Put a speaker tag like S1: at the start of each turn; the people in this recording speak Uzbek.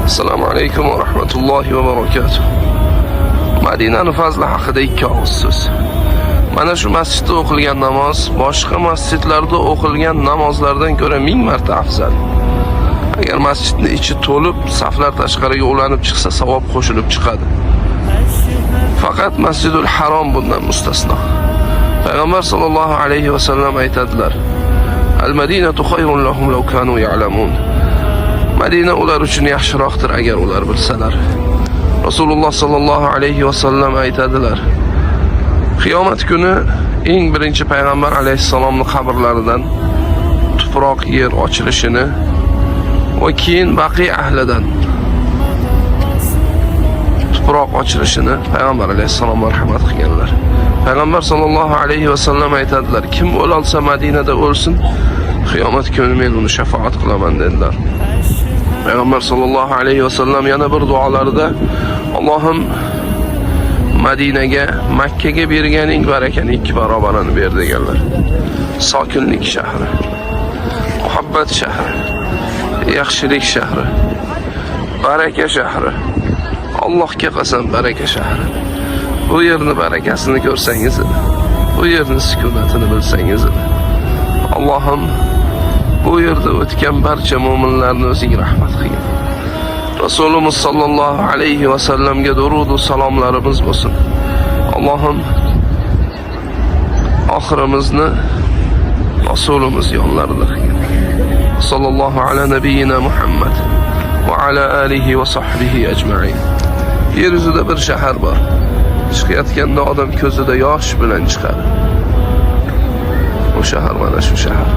S1: Assalomu alaykum va rahmatullohi va barakatuh. Madinani fazli haqida ikki og'iz so'z. Mana shu masjidda o'qilgan namoz boshqa masjidlarda o'qilgan namozlardan ko'ra 1000 marta afzal. Agar masjidni ichi to'lib, saflar tashqariga ulanib chiqsa, savob qo'shilib chiqadi. Faqat Masjidul Harom bundan mustasno. Payg'ambar sollallohu alayhi va sallam aytadilar: "Al-Madinatu khayrun lahum law kanu ya'lamun." Madina ular uchun yaxshiroqdir agar ular bilsalar. Rasululloh sollallohu alayhi va sallam aytadilar: Qiyomat kuni eng birinchi payg'ambar alayhissalomning qabrlaridan tuproq yer ochilishini va keyin Baqiy ahlidan tuproq ochilishini payg'ambar alayhissalom marhamat qilganlar. Payg'ambar sollallohu alayhi va sallam aytadilar: Kim o'lolsa Madinada o'lsin, qiyomat kuni men uni shafaat qilaman dedilar. Payg'ambar sollallohu alayhi va sallam yana bir duolarida: Allohim, Madinaga Makkaga berganing barakani ikki barobarini ber deganlar. Sokinlik shahri, muhabbat shahri, yaxshilik shahri, baraka shahri. Allohga qasam, baraka shahri. Bu yerni barakasini ko'rsangiz edi. Bu yerni sukunatini bilsangiz edi. Allohim, bu yerda o'tgan barcha mo'minlarni o'zing rahmat qilgin. Rasulimiz sollallohu alayhi va sallamga durud va salomlarimiz bo'lsin. Allohim, oxirimizni Rasulimiz yonlarida qilgin. Sallallohu ala nabiyyina Muhammad va ala alihi va sahbihi ajma'in. Yer yuzida bir shahar bor. Chiqayotganda odam ko'zida yosh bilan chiqadi. O shahar mana shu shahar.